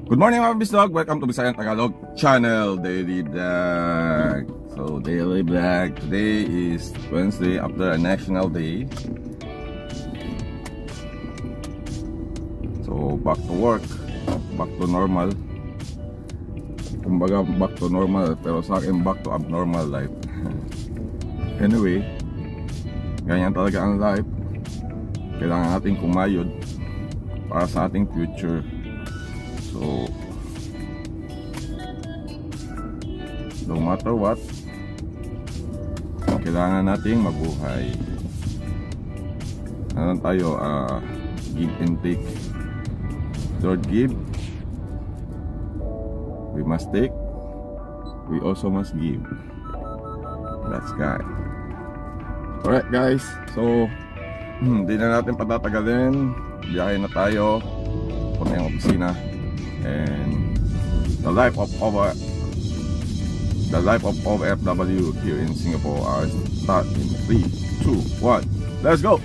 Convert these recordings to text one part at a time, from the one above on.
Good morning, mga bisdog! Welcome to Bisayan Tagalog Channel Daily Vlog. So, Daily Vlog. Today is Wednesday after a national day. So, back to work. Back to normal. Kumbaga, back to normal. Pero sa akin, back to abnormal life. Anyway, ganyan talaga ang life. Kailangan natin kumayod para sa ating future. So, no matter what, kailangan nating mabuhay. Ano lang tayo, give and take. Lord give, we must take, we also must give. That's God. Alright guys, so, hindi na natin patatagalin. Biyahe na tayo. Punta yung opisina. And the life of OFW here in Singapore are start in 3, 2, 1. Let's go!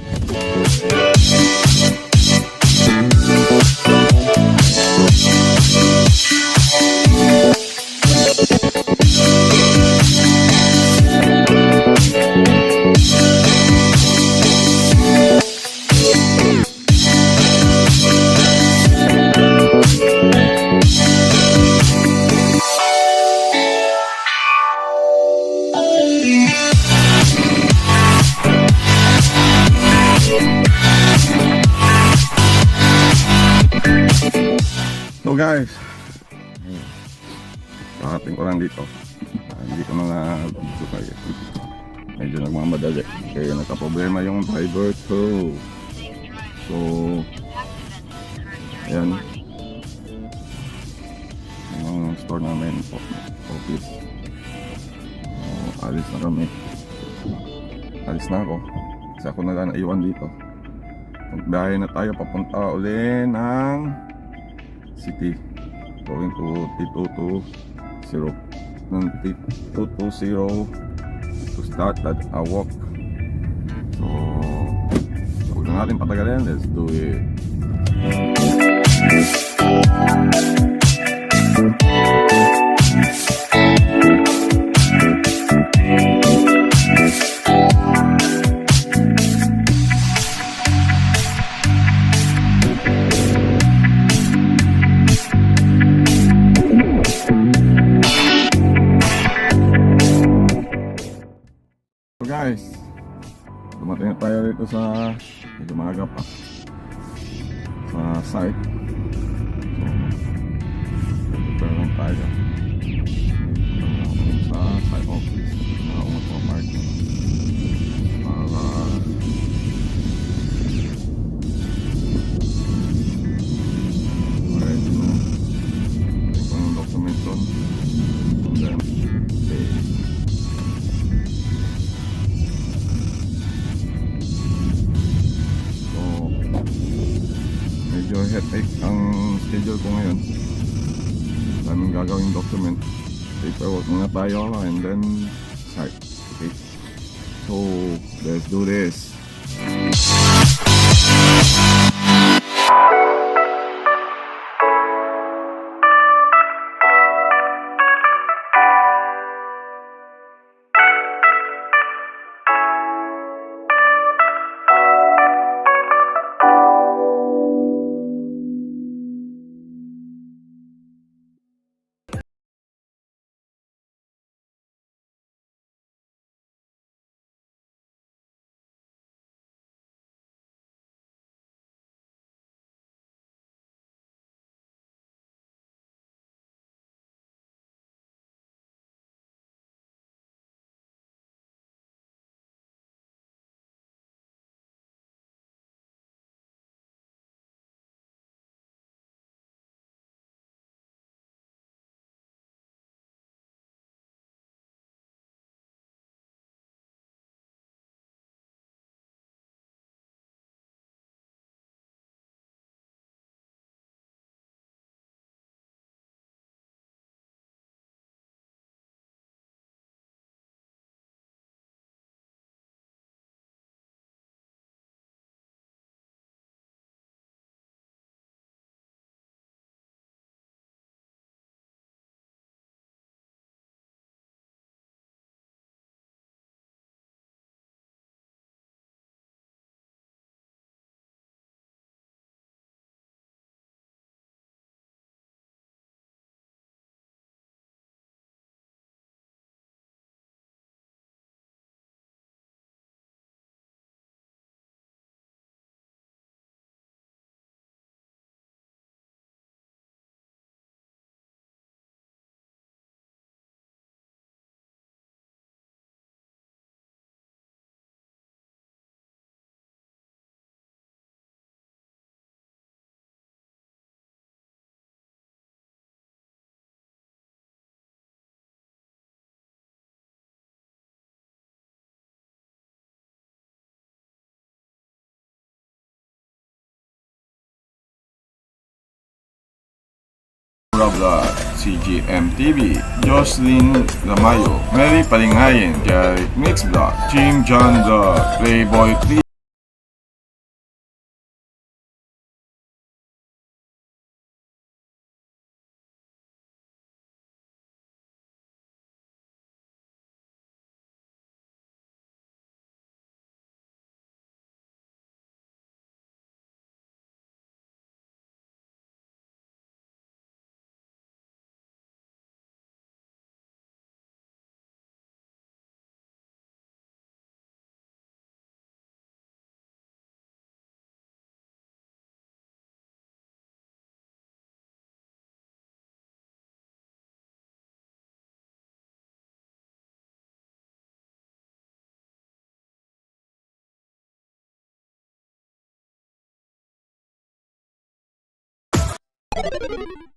So guys, ayun. Kakating ko lang dito. Hindi ko na na-video kayo. Medyo nagmamadali. Kaya nagka-problema yung driver ko. So, ayan. Yung store namin, office. So, alis na kami. Alis na ako. Kasi ako na lang naiwan dito. Biyahe na tayo papunta uli ng city, going to T220 ng T220 to start that a walk. So huwag na natin patagalin, let's do it. So guys, dumating na tayo dito sa medyo maaga pa sa site. So prepare lang tayo. Dito na ako sa site office. Dito na ako magpa-parking para ready na. Ito yung document doon and then pay. So, medyo hectic ang schedule ko ngayon. Daming gagawing document. Paperwork muna tayo and then start. Okay? So, let's do this. Laura Vlog, CGM TV, Jocelyn Lamayo, Mary Palingayin, Jerry Mix Vlog, Jim John Vlog, Playboy 3.